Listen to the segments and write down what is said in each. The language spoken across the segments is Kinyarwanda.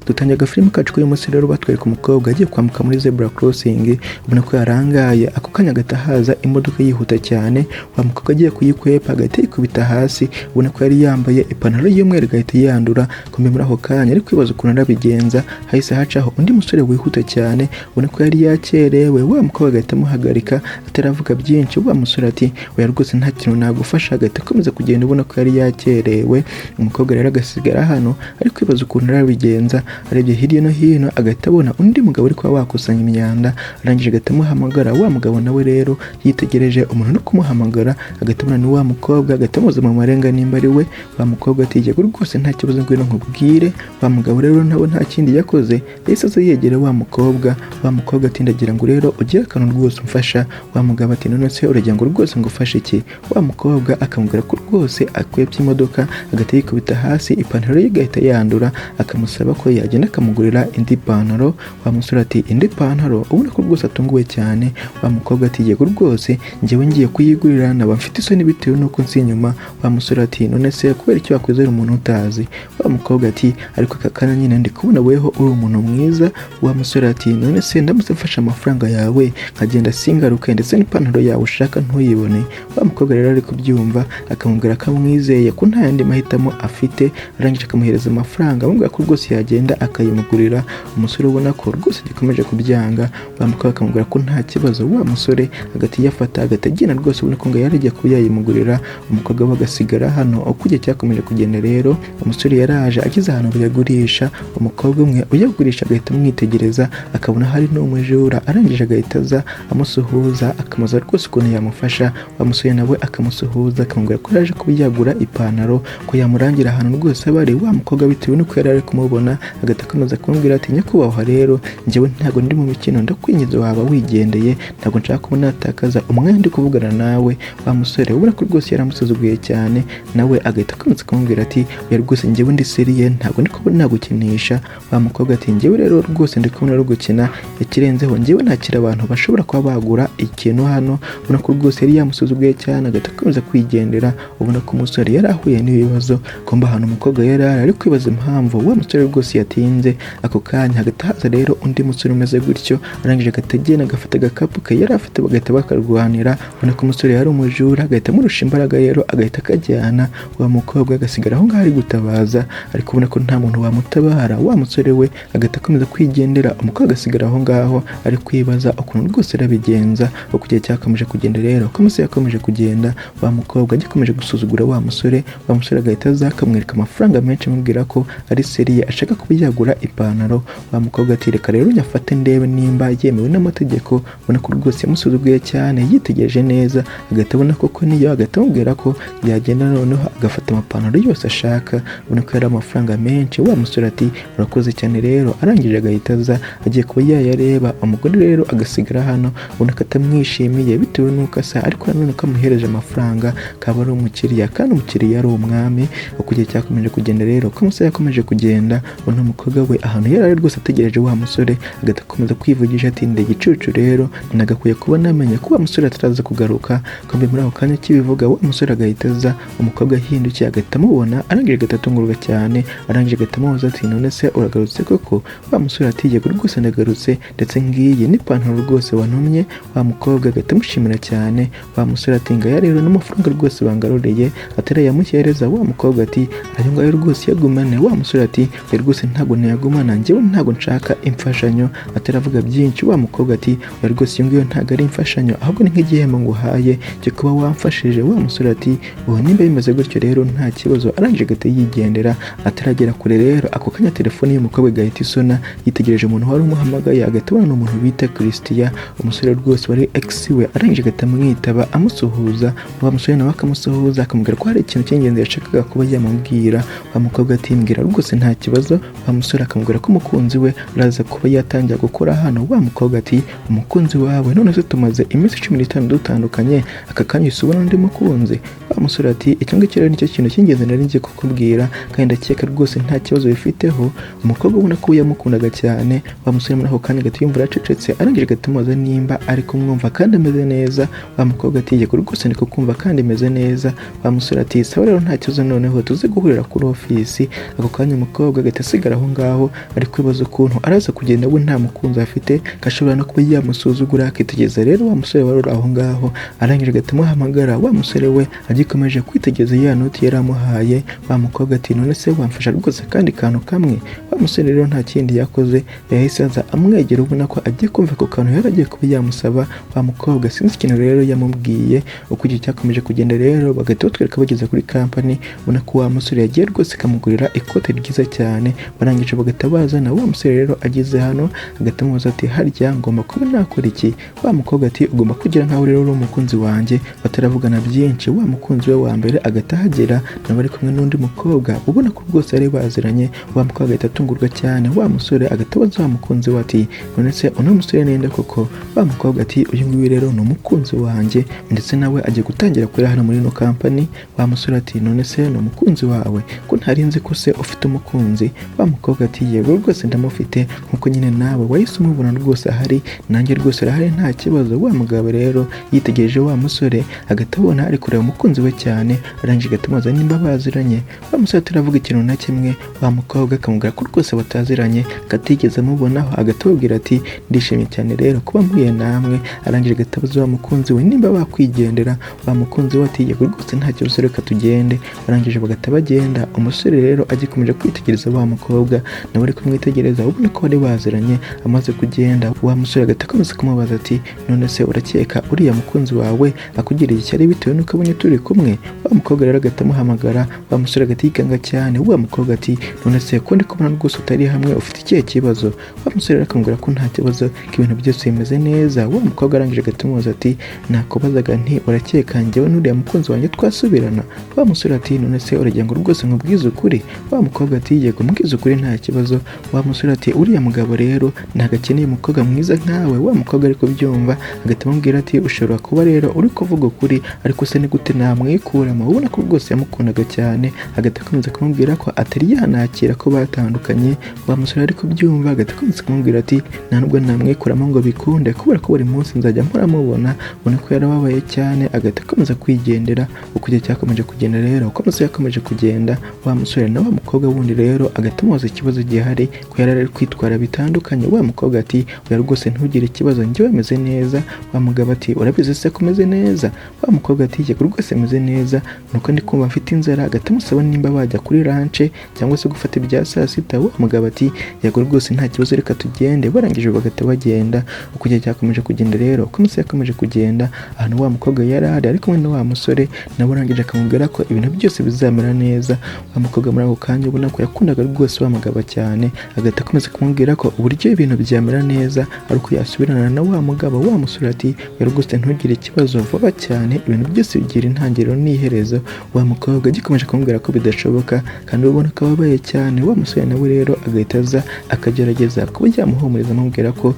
Dutangira agafilimi kacu k'uyu munsi rero batwereka umukobwa agiye kwambuka muri zebra crossing, ubona ko yarangaye. Ako kanya agahita haza imodoka yihuta cyane. Wa mukobwa agiye kuyikwepa agahita yikubita hasi, ubona ko yari yambaye ipantaro y'umweru, igahita yandura. Kumbe muri ako kanya ari kwibaza ukuntu arabigenza, hahise hacaho undi musore wihuta cyane, ubona ko yari yakerewe. Wa mukobwa agahita amuhagarika ataravuga byinshi. Wa musore ati: "Oya rwose, nta kintu nagufasha." Agahita akomeza kugenda, ubona ko yari yakerewe. Umukobwa rero agasigara hano ari kwibaza ukuntu arabigenza. Arebye hirya no hino agahita abona undi mugabo uri kuba wakusanya imyanda, arangije agahita amuhamagara. Wa mugabo nawe rero yitegereje umuntu no kumuhamagara, agahita abona ni wa mukobwa, agahita amuza mu marenga nimba ari we. Wa mukobwa ati: "Yego rwose, nta kibazo, ngwino nkubwire." Wa mugabo rero nawe nta kindi yakoze, yahise aza yegera wa mukobwa. Wa mukobwa ati: "Ndagira ngo rero ugire akantu rwose umfasha." Wa mugabo ati: "None se uragira ngo rwose ngufashe iki?" Wa mukobwa akamubwira ko rwose akwepye imodoka agahita yikubita hasi, ipantaro ye igahita yandura, akamusaba ko yagenda akamugurira indi pantaro. Wa musore ati: "Indi pantaro?" Ubona ko rwose atunguwe cyane. Wa mukobwa ati: "Yego rwose, njyewe ngiye kuyigurira naba mfite isoni bitewe n'uko nsi inyuma." Wa musore ati: "None se kubera icyo wakwizera umuntu utazi?" Wa mukobwa ati: "Ariko aka kanya nyine ndi kubona weho uri umuntu mwiza." Wa musore ati: "None se ndamutse mfashe amafaranga yawe nkagenda singaruke, ndetse n'ipantaro yawe ushaka ntuyibone?" Wa mukobwa rero ari kubyumva, akamubwira ko amwizeye, ko nta yandi mahitamo afite. Arangije akamuhereza amafaranga, amubwira ko rwose yagenda akayimugurira. Umusore ubona ko rwose gikomeje kubyanga. Wa mukobwa akamubwira ko nta kibazo. Wa musore agahita yafata, agahita agenda rwose, ubona ko ngo yari agiye kuba yayimugurira. Umukobwa we agasigara hano. Uko igihe cyakomeje kugenda rero, umusore yaraje ageze ahantu bayagurisha. Umukobwa umwe uyagurisha agahita amwitegereza, akabona hari n'umujura. Arangije agahita aza amusuhuza, akamubaza rwose ukuntu yamufasha. Wa musore nawe akamusuhuza, akamubwira ko yaje kuba yagura ipantaro, ko yamurangira ahantu rwose aba ari. Wa mukobwa, bitewe n'uko yari ari kumubona, agahita akomeza kumubwira ati: "Nyakubahwa rero, njyewe ntabwo ndi mu mikino, ndakwinginze waba wigendeye, ntabwo nshaka kuba natakaza umwanya ndi kuvugana nawe." Wa musore ubona ko rwose yaramusuzuguye cyane, nawe agahita akomeza kumubwira ati: "Oya rwose, njyewe ndi sérieux, ntabwo ndi kubona nagukinisha." Wa mukobwa ati: "Njyewe rero rwose ndi kubona uri gukina, ikirenzeho njyewe ntakira abantu bashobora kuba bagura ikintu hano." Ubona ko rwose yari yamusuzuguye cyane, agahita akomeza kwigendera. Ubona ko umusore yari ahuye n'ibibazo. Kumba ahantu umukobwa yari ari kwibaza impamvu wa musore rwose yatinze. Ako kanya hagahita haza rero undi musore umeze gutyo, arangije agahita agenda agafata agakapu ke yari afite, bagahita bakarwanira. Ubona ko umusore yari umujura, agahita amurusha imbaraga rero, agahita akajyana. Wa mukobwa agasigara aho ngaho ari gutabaza, ariko ubona ko nta muntu wamutabara. Wa musore we agahita akomeza kwigendera, umukobwa agasigara aho ngaho ari kwibaza ukuntu rwose arabigenza. Uko igihe cyakomeje kugenda rero, uko amasaha yakomeje kugenda, wa mukobwa agikomeje gusuzugura wa musore. Wa musore agahita aza akamwereka amafaranga menshi, amubwira ko ari sérieux, ashaka kuba yagura ipantaro. Wa mukobwa ati: "Reka rero nyafate ndebe nimba yemewe n'amategeko." Ubona ko rwose yamusuzuguye cyane. Yitegereje neza agahita abona koko niyo, agahita amubwira ko yagenda noneho agafata amapantaro yose ashaka. Ubona ko yari amafaranga menshi. Wa musore ati: "Urakoze cyane rero." Arangije agahita aza agiye kuba yayareba. Umugore rero agasigara hano, ubona ko atamwishimiye bitewe n'uko asa, ariko nanone ko amuhereje amafaranga akaba ari umukiriya, kandi umukiriya ari umwami. Uko igihe cyakomeje kugenda rero, uko amasaha yakomeje kugenda, ubona umukobwa we ahantu yari ari rwose ategereje wa musore, agahita akomeza kwivugisha ati: "Ndi igicucu rero, nagakwiye kuba namenya ko wa musore ataraza kugaruka." Kumbe muri ako kanya kibivuga, wa musore agahita aza. Umukobwa ahindukiye agahita amubona, arangije agahita atungurwa cyane. Arangije agahita amubaza ati: "None se uragarutse koko?" Wa musore ati: "Yego rwose, ndagarutse, ndetse ngiyi n'ipantaro rwose wantumye." Wa mukobwa agahita amushimira cyane. Wa musore ati: "Ngaya rero n'amafaranga rwose bangaruriye." Atarayamuhereza, wa mukobwa ati: "Ayo ngayo rwose yagumane." Wa musore ati: "Oya rwose, ntabwo nayagumana, njyewe ntabwo nshaka imfashanyo." Ataravuga byinshi, wa mukobwa ati: "Oya rwose, iyo ngiyo ntabwo ari imfashanyo, ahubwo ni nk'igihembo nguhaye cyo kuba wamfashije." Wa musore ati: "Ubu nimba bimeze gutyo rero nta kibazo." Arangije agahita yigendera. Ataragera kure rero, ako kanya telefone y'umukobwa igahita isona. Yitegereje umuntu wari umuhamagaye, agahita abona ni umuntu bita Christian, umusore rwose wari ex we. Arangije agahita amwitaba, amusuhuza. Wa musore nawe akamusuhuza, akamubwira ko hari ikintu cy'ingenzi yashakaga kuba yamubwira. Wa mukobwa ati: "Mbwira rwose, nta kibazo." Wa musore akamubwira ko umukunzi we araza kuba yatangira gukora hano. Wa mukobwa ati: "Umukunzi wawe? None se tumaze iminsi 15 dutandukanye, aka kanya uhise ubona undi mukunzi?" Wa Wa musore ati icyo ngicyo rero nicyo kintu cy'ingenzi nari ngiye kukubwira, kandi ndakeka rwose nta kibazo bifiteho. Umukobwa ubona ko yamukundaga cyane. Wa musore muri ako kanya agahita yumva aracecetse, arangije agahita amubaza nimba ari kumwumva kandi ameze neza. Wa mukobwa ati yego rwose ndi kukumva kandi meze neza. Wa musore ati sawa rero nta kibazo, noneho tuze guhurira kuri ofisi. Ako kanya umukobwa agahita asigara aho ngaho ari kwibaza ukuntu araza kugenda we nta mukunzi afite, ko ashobora no kuba yamusuzugura. Akitegereza rero wa musore wari uri aho ngaho, arangije agahita amuhamagara. Wa musore we agikomeje kwitegereza ya noti yari amuhaye. Wa mukobwa ati none se wamfasha rwose akandi kantu kamwe? Wa musore rero nta kindi yakoze, yahise aza amwegera, ubona ko agiye kumva ako kantu yari agiye kuba yamusaba. Wa mukobwa sinzi ikintu rero yamubwiye. Uko igihe cyakomeje kugenda rero, bagahita batwereka bageze kuri kampani, ubona ko wa musore yagiye rwose akamugurira ikote ryiza cyane. Barangije bagahita bazana wa musore rero ageze hano, agahita amubaza ati harya ngomba kuba nakora iki? Wa mukobwa ati ugomba kugira nkaho rero uri umukunzi wanjye. Bataravugana byinshi, wa mukunzi we wa mbere agahita ahagera, nawe ari kumwe n'undi mukobwa ubona ko rwose bari baziranye. Wa mukobwa agahita atungurwa cyane. Wa musore agahita abaza wa mukunzi we ati none se uno musore ninde koko? Wa mukobwa ati uyu nguyu rero ni umukunzi wanjye, ndetse nawe agiye gutangira kurera hano muri ino kampani. Wa musore ati none se ni umukunzi wawe, ko ntari nzi ko se ufite umukunzi? Wa mukobwa ati yego rwose ndamufite, nkuko nyine nawe wahise umubona rwose ahari, nanjye rwose arahari nta kibazo. Wa mugabo rero yitegereje wa musore, agahita abona ari kureba umukunzi we cyane, arangije agahita amubaza nimba baziranye. Wa musore ataravuga ikintu na kimwe, wa mukobwa akamubwira ko rwose bataziranye, katigeze amubonaho. Agahita ababwira ati ndishimye cyane rero kuba mpuye namwe. Arangije agahita abaza wa mukunzi we nimba bakwigendera. Wa mukunzi we ati yego rwose nta kibazo, reka tugende. Barangije bagahita bagenda. Umusore rero agikomeje kwitegereza wa mukobwa, nawe ari kumwitegereza, ubona ko bari baziranye. Amaze kugenda, wa musore agahita akomeza kumubaza ati none se urakeka uriya mukunzi wawe akugiriye ishyari bitewe n'uko abonye turi kumwe? Wa mukobwa rero agahita amuhamagara. Wa musore agahita yikanga cyane. Wa mukobwa ati none se ko ndi kubona rwose utari hamwe, ufite ikihe kibazo? Wa musore rero akamubwira ko nta kibazo, ko ibintu byose bimeze neza. Wa mukobwa arangije agahita amubaza ati nakubazaga nti urakeka njyewe n'uriya mukunzi wanjye twasubirana? Wa musore ati none se uragira ngo rwose nkubwize ukuri? Wa mukobwa ati yego mbwize ukuri nta kibazo. Wa musore ati uriya mugabo rero ntabwo akeneye umukobwa mwiza nkawe. Wa mukobwa ari kubyumva, agahita amubwira ati ushobora kuba rero uri kuvuga ukuri, ariko se ni gute namwikuramo? Ubona ko rwose yamukundaga cyane. Agahita akomeza kumubwira ko atari yanakira ko batandukanye. Wa musore ari kubyumva, agahita akomeza kumubwira ati nta nubwo namwikuramo ngo bikunde, kubera ko buri munsi nzajya mpora mubona. Ubona ko yarababaye cyane, agahita akomeza kwigendera. Uko igihe cyakomeje kugenda rero, uko amasaha yakomeje kugenda, wa musore na wa mukobwa wundi rero agahita amubaza ikibazo gihari, ko yari ari kwitwara bitandukanye. Wa mukobwa ati oya rwose ntugire ikibazo, njyewe meze neza. Wa mugabo ati urabizi se ko umeze neza? Wa mukobwa ati yego rwose meze neza, nuko ndi kumva mfite inzara. Agahita amusaba nimba bajya kuri lunch cyangwa se gufata ibya saa sita. Wa mugabo ati yego rwose nta kibazo, reka tugende. Barangije bagahita bagenda. Uko igihe cyakomeje kugenda rero, uko amasaha yakomeje kugenda, ahantu wa mukobwa yari ari kumwe na wa musore, nawe arangije akamubwira ko ibintu byose bizamera neza. Wa mukobwa muri ako kanya ubona ko yakundaga rwose wa mugabo cyane, agahita akomeza kumubwira ko uburyo ibintu byamera neza ari uko yasubirana na wa mugabo. Wa musore ati oya rwose ntugire ikibazo, vuba cyane ibintu byose bigira intangiriro n'iherezo. Wa mukobwa agikomeje kumubwira ko bidashoboka, kandi ubona ko ababaye cyane. Wa musore nawe rero agahita aza akagerageza kuba yamuhumuriza, amubwira ko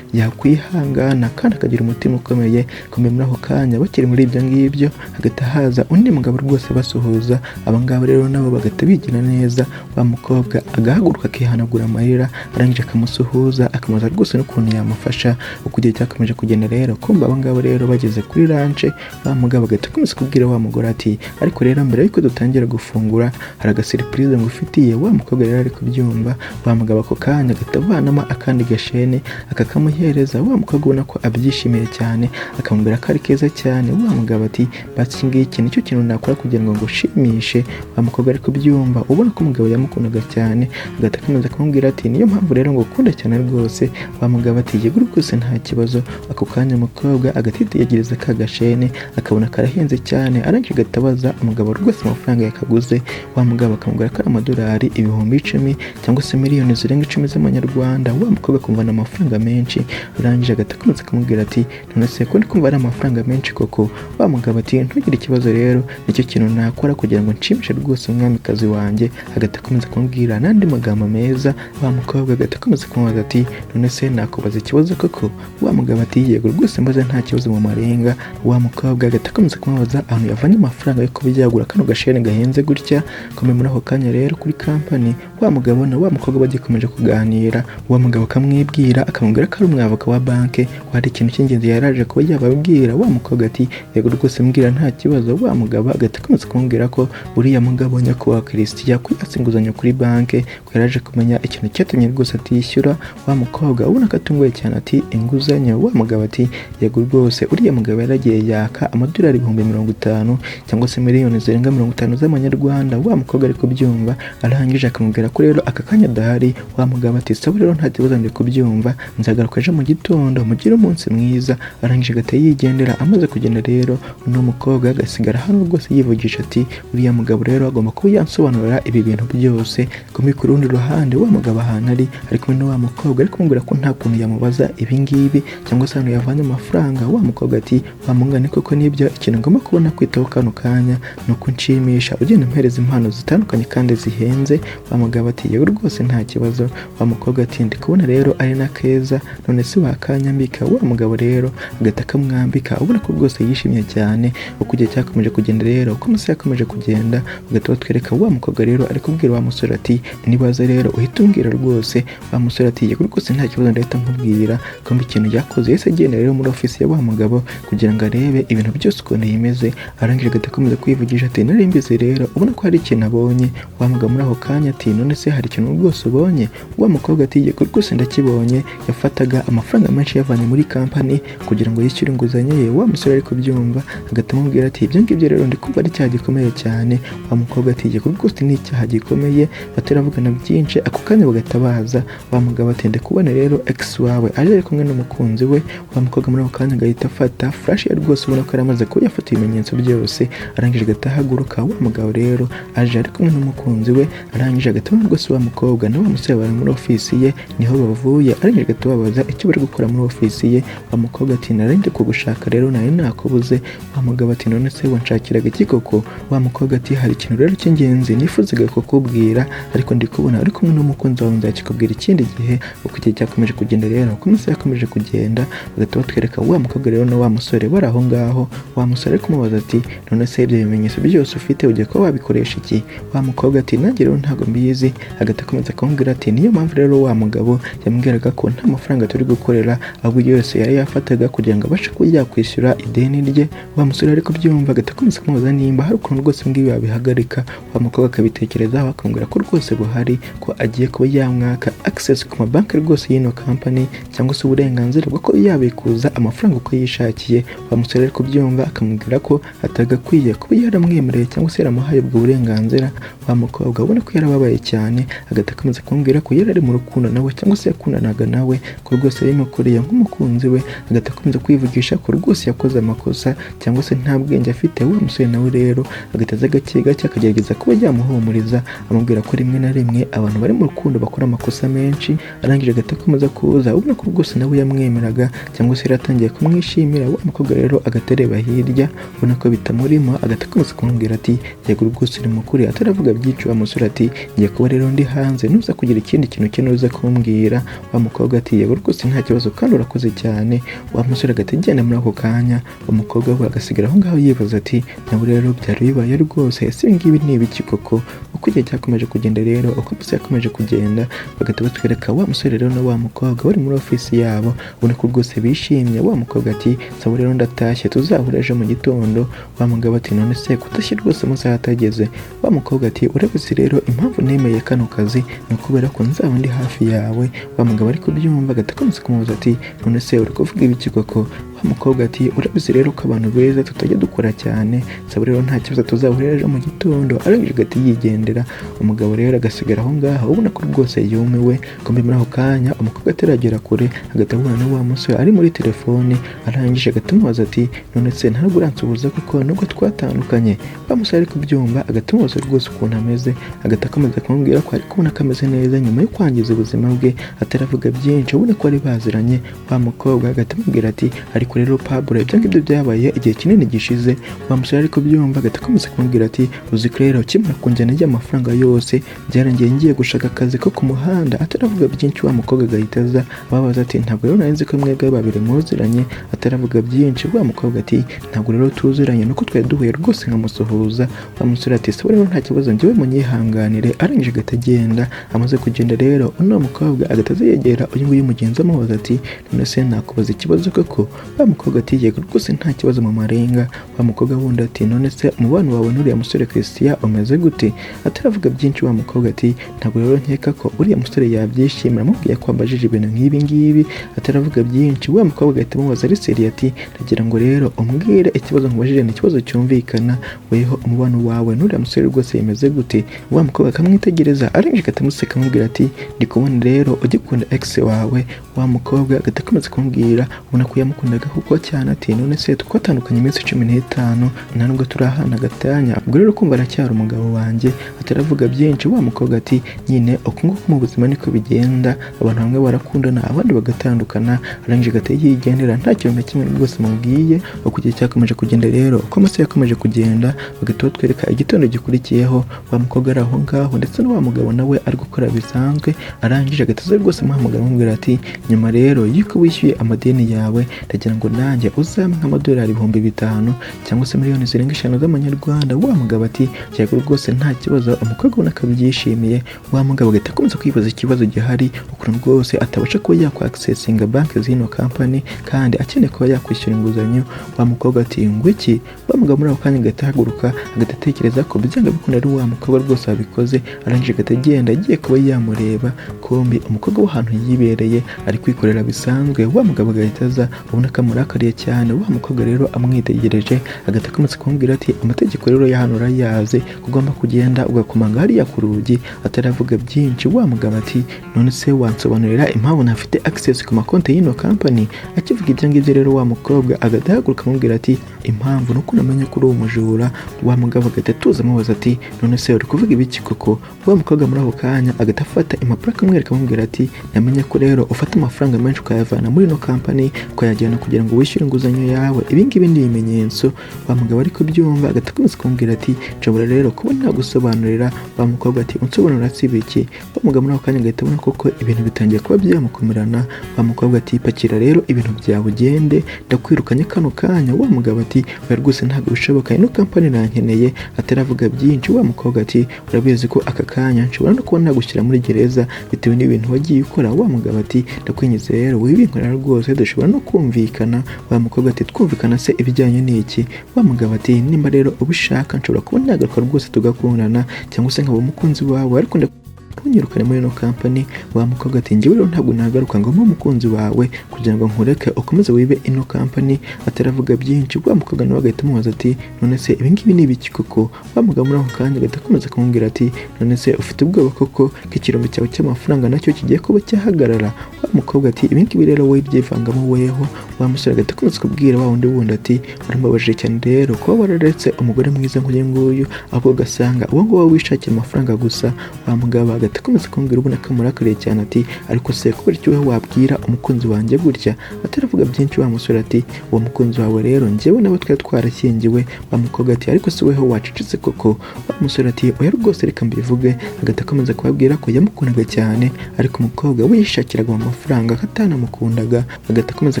yakwihangana kandi akagira umutima ukomeye. Kumbe muri ako kanya bakiri muri ibyo ngibyo, hagahita haza undi mugabo rwose basuhuza. Aba ngaba rero nabo bagahita bigira neza. Wa mukobwa agahaguruka akihanagura amarira, arangije akamusuhuza, akamubaza rwose n'ukuntu yamufasha. Uko igihe cyakomeje kugenda rero, kumva aba ngaba rero bageze kuri lunch, wa mugabo agahita akomeza kubwira wa mugore ati ariko rero mbere yuko dutangira gufungura hari agasurprise ngufitiye. Wa mukobwa rero ari kubyumva, wa mugabo ako kanya agahita avanamo akandi gashene akakamuhereza. Wa mukobwa ubona ko abyishimiye cyane, akamubwira ko ari keza cyane. Wa mugabo ati basi iki ngiki nicyo kintu nakora kugira ngo ngushimishe. Wa mukobwa ari kubyumva, ubona ko umugabo yamukundaga cyane, agahita akomeza kumubwira ati niyo mpamvu rero ngukunda cyane rwose. Wa mugabo ati yego rwose nta kibazo. Ako kanya umukobwa agahita ka gashene, akabona karahenze cyane, arangije agahita abaza umugabo rwose amafaranga yakaguze. Wa mugabo akamubwira ko ari amadolari 10,000 cyangwa se miliyoni zirenga 10 z'amanyarwanda. Wa mukobwa akumva ni amafaranga menshi, arangije agahita akomeza akamubwira ati none se ko ndi kumva ari amafaranga menshi koko? Wa mugabo ati ntugire ikibazo rero, nicyo kintu nakora kugira ngo nshimishe rwose umwamikazi wanjye. Agahita akomeza kumubwira n'andi magambo meza. Wa mukobwa agahita akomeza kumubaza ati none se nakubaza ikibazo koko? Wa mugabo ati yego rwose mbaze nta kibazo mu marenga. Wa mukobwa agahita akomeza kumubaza ahantu yavanye amafaranga yo kuba yagura kano gashene gahenze gutya. Kome muri ako kanya rero kuri kampani, wa mugabo na wa mukobwa bagikomeje kuganira, wa mugabo akamwibwira, akamubwira ko ari umwavoka wa banke, ko hari ikintu cy'ingenzi yaraje kuba yababwira. Wa mukobwa ati: "Yego rwose, mbwira, nta kibazo." Wa mugabo agahita akomeza kumubwira ko uriya mugabo nyakubahwa Christian ko yatse inguzanyo kuri banke, ko yaraje kumenya ikintu cyatumye rwose atishyura. Wa mukobwa ubona ko atunguye cyane ati: "Inguzanyo?" Wa mugabo ati: "Yego rwose, uriya mugabo yaragiye yaka amadolari 50,000 cyangwa se miliyoni zirenga 50 z'amanyarwanda." Wa mukobwa ari kubyumva, arangije akamubwira ko rero aka kanya adahari. Wa mugabo ati: "Sawa rero, nta kibazo, ndi kubyumva, nzagaruka ejo mu gitondo, mugire umunsi mwiza." Arangije agahita yigendera. Amaze kugenda rero, uno mukobwa agasigara hano rwose yivugisha ati: "Uriya mugabo rero agomba kuba yansobanurira ibi bintu byose." Kumbi ku rundi ruhande, wa mugabo ahantu ari kumwe na wa mukobwa, ari kumubwira ko nta kuntu yamubaza ibi ngibi cyangwa se ahantu yavanye amafaranga. Wa mukobwa ati: "Wa mungane koko nibyo, ikintu ngomba kubona kwitaho kano kanya ni uko unshimisha, ugenda umpereza impano zitandukanye kandi zihenze." Wa mugabo ati: "Yewe rwose, nta kibazo." Wa mukobwa ati: "Ndi kubona rero ari na keza, none se wakanyambika?" Wa mugabo rero agahita akamwambika, ubona ko rwose yishimye cyane. Uko igihe cyakomeje kugenda rero, uko amasaha yakomeje kugenda, bagahita batwereka wa mukobwa rero ari kubwira wa musore ati: "Nibaza rero uhita umbwira rwose." Wa musore ati: "Yego rwose, nta kibazo, ndahita nkubwira." Kumva ikintu yakoze, yahise agenda rero muri ofisi ya wa mugabo kugira ngo arebe ibintu byose ukuntu bimeze. Arangije agahita akomeza kwivugisha ati: "Nari mbizi rero." Ubona ko hari ikintu abonye. Wa mugabo muri ako kanya ati: "None se hari ikintu rwose ubonye?" Wa mukobwa ati: "Yego rwose, ndakibonye, yafataga amafaranga menshi yavanye muri kampani kugira ngo yishyure inguzanyo ye." Wa musore ari kubyumva, agahita amubwira ati: "Ibyo ngibyo rero ndi kumva ari icyaha gikomeye cyane." Wa mukobwa ati: "Yego rwose, ni icyaha gikomeye." Bataravugana byinshi, ako kanya bagahita baza. Wa mugabo ati: "Ndi kubona rero ex wawe aje ari kumwe n'umukunzi we." Wa mukobwa muri ako kanya agahita afata flash ye rwose, ubona ko yari amaze kuba yafata ibimenyetso byose. Arangije agahita ahaguruka. Wa mugabo rero aje ari kumwe n'umukunzi we, arangije agahita abona rwose wa mukobwa na wa musore bari muri ofisi ye, niho bavuye. Arangije agahita babaza icyo bari gukora muri ofisi ye. Wa mukobwa ati: "Nari ndi kugushaka rero, nari nakubuze." Wa mugabo ati: "None se wanshakiraga iki koko?" Wa mukobwa ati: "Hari ikintu rero cy'ingenzi nifuzaga kukubwira, ariko ndi kubona uri kumwe n'umukunzi wawe, nzakikubwira ikindi gihe." Uko igihe cyakomeje kugenda rero, uko amasaha yakomeje kugenda, bagahita batwereka wa mukobwa rero na wa musore bari aho ngaho. Wa musore ari kumubaza ati: "None se ibyo bimenyetso byose ufite ugiye kuba wabikoresha iki?" Wa mukobwa ati: "Nanjye rero ntabwo mbizi." Agahita akomeza kumubwira ati: "Niyo mpamvu rero wa mugabo yambwiraga ko nta mafaranga turi gukorera, ahubwo yose yari yafataga kugira ngo abashe kuba yakwishyura ideni rye." Wa musore ari kubyumva, agahita akomeza kumubaza nimba hari ukuntu rwose ngibi yabihagarika. Wa mukobwa akabitekerezaho, akamubwira ko rwose buhari, ko agiye kuba yamwaka access ku mabanki rwose y'ino kampani, cyangwa se uburenganzira bwo kuba yabikuza amafaranga uko yishakiye. Wa musore ari kubyumva, akamubwira ko atagakwiye kuba yaramwemereye cyangwa se yaramuhaye ubwo burenganzira. Wa mukobwa ubona ko yarababaye cyane, agahita akomeza kumubwira ko yari ari mu rukundo nawe cyangwa se yakundanaga nawe, ko rwose yabimukoreye nk'umukunzi we. Agahita akomeza kwivugisha ko rwose yakoze amakosa cyangwa se nta bwenge afite. Wa musore nawe rero agahita aza gake gake akagerageza kuba yamuhumuriza, amubwira ko rimwe na rimwe abantu bari mu rukundo bakora amakosa menshi. Arangije agahita akomeza kuza, ubona ko rwose nawe yamwemeraga cyangwa se yaratangiye kumwishimira. Wa mukobwa rero agahita areba hirya, ubona ko bitamurimo, agahita akomeza kumubwira ati: "Yego rwose, uri mukuri." Ataravuga byinshi, wa musore ati: "Ngiye kuba rero ndi hanze, nuza kugira ikindi kintu ukeneye uze kumbwira." Wa mukobwa ati: "Yego rwose, nta kibazo, kandi urakoze cyane." Wa musore agahita agenda muri ako kanya, umukobwa we agasigara aho ngaho yibaza ati: "Nawe rero byari bibaye rwose, ese ibi ngibi ni ibiki koko?" Uko igihe cyakomeje kugenda rero, uko amasaha yakomeje kugenda, bagahita batwereka wa musore rero na wa mukobwa bari muri ofisi yabo, ubona ko rwose bishimye. Wa mukobwa ati: "Sawa rero, ndatashye, tuzahura ejo mu gitondo." Wa mugabo ati: "None se kutashye rwose amasaha atageze?" Wa mukobwa ati: "Urabizi rero, impamvu nemeye kano kazi ni ukubera ko nzaba ndi hafi yawe." Wa mugabo ari kubyumva, agahita akomeza kumubaza ati: "None se uri kuvuga ibiki koko?" Wa mukobwa ati: "Urabizi rero ko abantu beza tutajya dukora cyane, sawa rero, nta kibazo, tuzahurira ejo mu gitondo." Arangije agahita yigendera. Umugabo rero agasigara aho ngaho, ubona ko rwose yumiwe. Kumbe muri ako kanya, umukobwa ataragera kure, agahita ahura na wa musore ari muri telefone. Arangije agahita amubaza ati: "None se ntabwo uransuhuza kuko nubwo twatandukanye?" Wa musore ari kubyumva, agahita amubaza rwose ukuntu ameze, agahita akomeza kumubwira ko ari kubona ko ameze neza nyuma yo kwangiza ubuzima bwe. Ataravuga byinshi, ubona ko bari baziranye, wa mukobwa agahita amubwira ati: "Ariko Ariko rero Pablo, ibyo ngibyo byabaye igihe kinini gishize. Wa musore ariko byumva agahita akomeza kumubwira ati: "Uzi ko rero ukimara kunjyana y'amafaranga yose byarangiye ngiye gushaka akazi ko ku muhanda." Ataravuga byinshi, wa mukobwa agahita aza ababaza ati: "Ntabwo rero nari nzi ko mwebwe babiri muziranye." Ataravuga byinshi, wa mukobwa ati: "Ntabwo rero tuziranye, nuko twari duhuye rwose nkamusuhuza." Wa musore ati: "Sawa rero, nta kibazo, njyewe munyihanganire." Arangije agahita agenda. Amaze kugenda rero, uno mukobwa agahita aza yegera uyu nguyu mugenzi, amubaza ati: "None se nakubaza ikibazo koko?" Wa mukobwa ati: "Yego rwose, nta kibazo mu marenga." Wa mukobwa wundi ati: "None se umubano wawe n'uriya musore Christian umeze gute?" Ataravuga byinshi, wa mukobwa ati: "Ntabwo rero nkeka ko uriya musore yabyishimira amubwiye ko ambajije ibintu nk'ibi ngibi." Ataravuga byinshi, wa mukobwa agahita amubaza ari sérieux ati: "Ndagira ngo rero umbwire, ikibazo nkubajije ni ikibazo cyumvikana, weho umubano wawe n'uriya musore rwose bimeze gute?" Wa mukobwa akamwitegereza, arangije agahita amuseka, amubwira ati: "Ndi kubona rero ugikunda ex wawe." Wa mukobwa agahita akomeza kumubwira, ubona ko yamukundaga kuko cyane, ati: "None se twatandukanye iminsi 15, nta nubwo turahana agatanya, ubwo rero kumva aracyari umugabo wanjye." Ataravuga byinshi, wa mukobwa ati: "Nyine uku nguku mu buzima niko bigenda, abantu bamwe barakundana abandi bagatandukana." Arangije agahita yigendera nta kintu na kimwe rwose amubwiye. Uko igihe cyakomeje kugenda rero, uko amasaha yakomeje kugenda, bagahita batwereka igitondo gikurikiyeho, wa mukobwa ari aho ngaho ndetse na wa mugabo nawe ari gukora bisanzwe. Arangije agahita aza rwose amuhamagara, amubwira ati: "Nyuma rero y'uko wishyuye amadeni yawe, ndagira ngo nanjye uzampe nk'amadolari 5000 cyangwa se miliyoni zirenga 5 z'amanyarwanda." Wa mugabo ati: "Yego rwose, nta kibazo." Umukobwa ubona ko abyishimiye. Wa mugabo agahita akomeza kwibaza ikibazo gihari, ukuntu rwose atabasha kuba yakwaccessinga banki z'ino kampani kandi akeneye kuba yakwishyura inguzanyo. Wa mukobwa ati: "Ngo iki?" Wa mugabo muri ako kanya agahita ahaguruka, agahita atekereza ko byanga bikunda ari wa mukobwa rwose wabikoze. Arangije agahita agenda agiye kuba yamureba, kumbi umukobwa w'ahantu yibereye ari kwikorera bisanzwe. Wa mugabo agahita aza, ubona ko amurakariye cyane. Wa mukobwa rero amwitegereje, agahita akomeza kumubwira ati: "Amategeko rero ya hano urayazi, ugomba kugenda ugakomanga hariya ku rugi." Ataravuga byinshi, wa mugabo ati: "None se wansobanurira impamvu ntafite access ku makonti y'ino kampani?" Akivuga ibyo ngibyo rero, wa mukobwa agahita ahaguruka, amubwira ati: "Impamvu ni uko namenye ko uri umujura." Wa mugabo agahita atuza, amubaza ati: "None se uri kuvuga ibiki koko?" Wa mukobwa muri ako kanya agahita afata impapuro akamwereka, amubwira ati: "Namenye ko rero ufata amafaranga menshi ukayavana muri ino kampani ukayajyana kugira ngo wishyure inguzanyo yawe, ibi ngibi ni ibimenyetso." Wa mugabo ariko byumva, agahita akomeza kumubwira ati: "Nshobora rero kuba nagusobanurira." Wa mukobwa ati: "Unsobanurira si ibiki?" Wa mugabo muri ako kanya agahita abona koko ibintu bitangiye kuba byamukomerana. Wa mukobwa ati: "Pakira rero ibintu byawe ugende, ndakwirukanye kano kanya." Wa mugabo ati: "Oya rwose, ntabwo bishoboka, ino kampani irankeneye." Ataravuga byinshi, wa mukobwa ati: "Urabizi ko aka kanya nshobora no kuba nagushyira muri gereza bitewe n'ibintu wagiye ukora." Wa mugabo ati: "Ndakwinginze rero, wibinkorera rwose, dushobora no kumvikana." Wa mukobwa ati: "Twumvikana se ibijyanye n'iki?" Wa mugabo ati: "Nimba rero ubishaka, nshobora kuba nagaruka rwose tugakundana cyangwa se nkaba umukunzi wawe, ariko ntunyirukane muri ino kampani." Wa mukobwa ati: "Njyewe rero ntabwo nagaruka ngo mbe umukunzi wawe kugira ngo nkureke ukomeze wibe ino kampani." Ataravuga byinshi, wa mukobwa nawe agahita amubaza ati: "None se ibi ngibi ni ibiki koko?" Wa mugabo muri ako kanya agahita akomeza kumubwira ati: "None se ufite ubwoba koko ko ikirombe cyawe cy'amafaranga nacyo kigiye kuba cyahagarara?" Wa mukobwa ati: "Ibi ngibi rero wowe byivangamo weho." Wa musore agahita akomeza kubwira wa wundi wundi ati: "Urambabaje cyane rero kuba wararetse umugore mwiza nk'uyu nguyu, ahubwo ugasanga uwo nguwo wishakira amafaranga gusa." Wa mugabo agahita akomeza kumubwira, ubona ko amurakariye cyane, ati: "Ariko se kubera icyo wowe wabwira umukunzi wanjye gutya?" Ataravuga byinshi, wa musore ati: "Uwo mukunzi wawe rero njyewe nawe twari twarashyingiwe." Wa mukobwa ati: "Ariko se weho wacecetse koko?" Wa musore ati: "Oya rwose, reka mbivuge." Agahita akomeza kubabwira ko yamukundaga cyane, ariko umukobwa we yishakiraga amafaranga, ko atanamukundaga. Agahita akomeza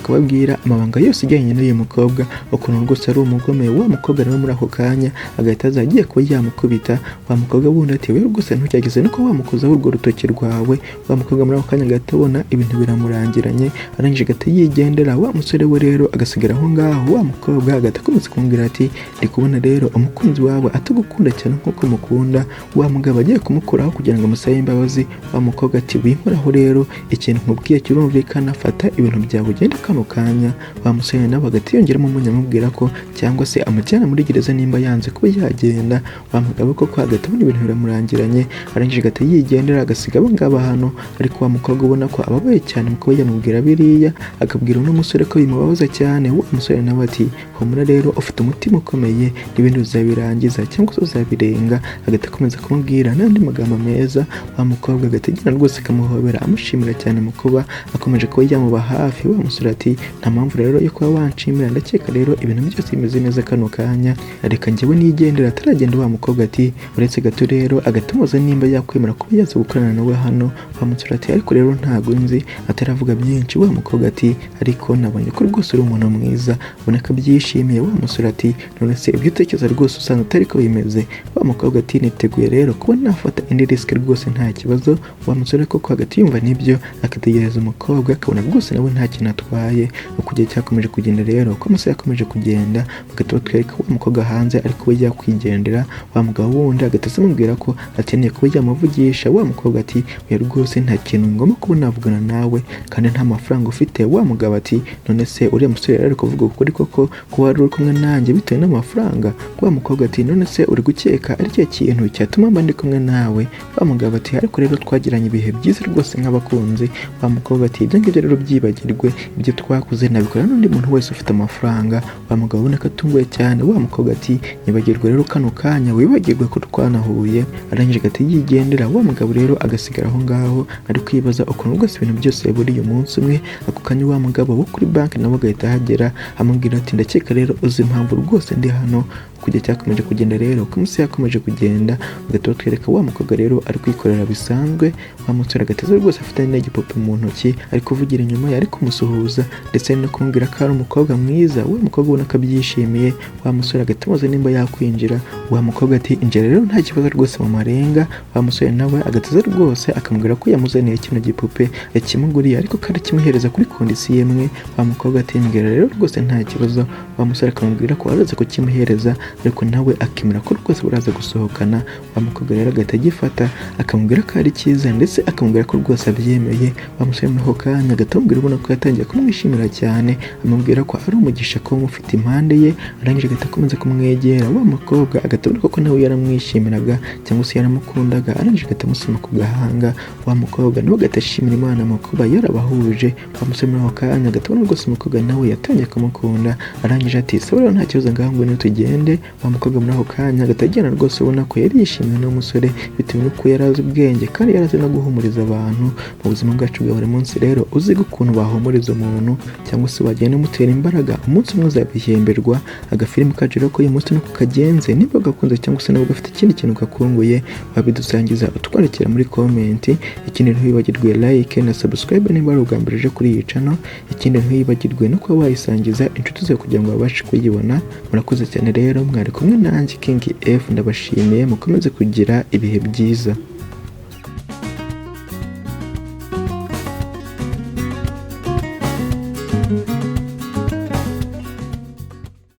kubabwira amabanga yose ajyanye n'uyu mukobwa, ukuntu rwose ari umugome. Wa mukobwa nawe muri ako kanya agahita aza agiye kuba yamukubita. Wa mukobwa wundi ati: "We rwose ntugerageze no kuba wamukozaho urwo rutoki rwawe." Wa mukobwa muri ako kanya agahita abona ibintu biramurangiranye, arangije agahita yigendera. Wa musore we rero agasigara aho ngaho. Wa mukobwa agahita akomeza kumubwira ati: "Ndi kubona rero umukunzi wawe atagukunda cyane nk'uko mukunda." Wa mugabo agiye kumukuraho kugira ngo amusabe imbabazi. Wa mukobwa ati: "Winkoraho rero, ikintu nkubwiye kirumvikana, fata ibintu byawe ugende kano kanya." Wa musore nawe agahita yongeramo umunya, amubwira ko cyangwa se amujyana muri gereza nimba yanze kuba yagenda. Wa mugabo koko agahita abona ibintu biramurangiranye, arangije agahita yigendera, agasiga abo ngabo hano. Ariko wa mukobwa ubona ko ababaye cyane mu kuba yamubwira biriya, akabwira uno musore ko bimubabaza cyane. Wa musore nawe ati: "Humura rero, ufite umutima ukomeye, n'ibindi uzabirangiza cyangwa se uzabirenga." Agahita akomeza kumubwira n'andi magambo meza. Wa mukobwa agahita agenda rwose akamuhobera, amushimira cyane mu kuba kuba akomeje kuba yamuba hafi. Wa musore ati nta mpamvu rero yo kuba wanshimira, ndakeka rero ibintu byose bimeze neza kano kanya, reka njyewe nigendera. Ataragenda wa mukobwa ati uretse gato rero, agatamuza nimba yakwemera kuba yaza gukorana nawe hano. Wa musore ati ariko rero ntago nzi. Ataravuga byinshi, wa mukobwa ati ariko nabonye ko rwose uri umuntu mwiza, ubona ko abyishimiye. Wa musore ati none se ibyo utekereza rwose usanga atari ko bimeze? Wa mukobwa ati niteguye rero kuba nafata indi risk rwose nta kibazo. Wa musore koko hagati yumva nibyo, akategereza umukobwa, akabona rwose nawe nta kintu atwaye. Uko igihe cyakomeje kugenda rero, uko amasaha yakomeje kugenda, bagahita batwereka wa mukobwa hanze ari kuba yakwigendera. Wa mugabo wundi agahita amubwira ko akeneye kuba yamuvugisha. Wa mukobwa ati oya rwose nta kintu ngomba kuba navugana nawe kandi nta mafaranga ufite. Wa mugabo ati none se uriya musore yari ari kuvuga ukuri koko ko wari uri kumwe nanjye bitewe n'amafaranga? Wa mukobwa ati none se uri gukeka ari cyo kintu cyatuma mba ndi kumwe nawe? Wa mugabo ati ariko rero twagiranye ibihe byiza rwose nk'abakunzi. Wa mukobwa ati ibyo ngibyo rero byibagirwe, ibyo twakoze nabikora n'undi muntu wese ufite amafaranga. Wa mugabo ubona ko atunguwe cyane. Wa mukobwa ati nyibagirwe rero kano kanya, wibagirwe ko twanahuye. Arangije agahita yigendera. Wa mugabo rero agasigara aho ngaho ari kwibaza ukuntu rwose ibintu byose yaburiye umunsi umwe. Ako kanya wa mugabo wo kuri banki nawe agahita ahagera, amubwira ati ndakeka rero uzi impamvu rwose ndi hano. Kujya cyakomeje kugenda rero, uko umunsi yakomeje kugenda, bagahita batwereka wa mukobwa rero ari kwikorera bisanzwe. Wa musore agateza rwose afite n'igipupe mu ntoki, ari kuvugira inyuma ye, ari kumusuhuza ndetse no kumubwira ko ari umukobwa mwiza. Wa mukobwa ubona ko abyishimiye. Wa musore agahita amubaza nimba yakwinjira. Wa mukobwa ati injira rero nta kibazo rwose mu marenga. Wa musore nawe agateza rwose akamubwira ko yamuzaniye kino gipupe, yakimuguriye, ariko ko arakimuhereza kuri condition imwe. Wa mukobwa ati mbwira rero rwose nta kibazo. Wa musore akamubwira ko araza kukimuhereza, ariko nawe akemera ko rwose baraza gusohokana. Wa mukobwa rero agahita agifata, akamubwira ko ari cyiza ndetse akamubwira ko rwose abyemeye. Wa musore muri ako kanya agahita amubwira, ubona ko yatangiye kumwishimira cyane, amubwira ko ari umugisha kuba amufite impande ye. Arangije agahita akomeza kumwegera. Wa mukobwa agahita abona ko nawe yaramwishimiraga cyangwa se yaramukundaga, arangije agahita amusoma ku gahanga. Wa mukobwa nawe agahita ashimira Imana mu kuba yarabahuje. Wa musore muri ako kanya agahita abona rwose umukobwa nawe yatangiye kumukunda. Arangije ati sawa rero nta kibazo, ngaho ngwino tugende. Wa mukobwa muri ako kanya agahita agenda rwose, ubona ko yari yishimiye n'umusore bitewe n'uko yari azi ubwenge kandi yari azi no guhumuriza abantu mu buzima bwacu bwa buri munsi. Rero uzi ukuntu bahumuriza umuntu cyangwa se wagenda umutera imbaraga, umunsi umwe uzabihemberwa. Agafilimi kacu rero ko uyu munsi nuko kagenze. Niba gakunze cyangwa se niba gafite ikindi kintu gakunguye, wabidusangiza utwandikira muri comment. Ikindi ntiwibagirwe like na subscribe niba ari ubwa mbere uje kuri iyi channel. Ikindi ntiwibagirwe no kuba wayisangiza inshuti zawe kugira ngo babashe kuyibona. Murakoze cyane rero, mwari kumwe nanjye King F, ndabashimiye, mukomeze kugira ibihe byiza.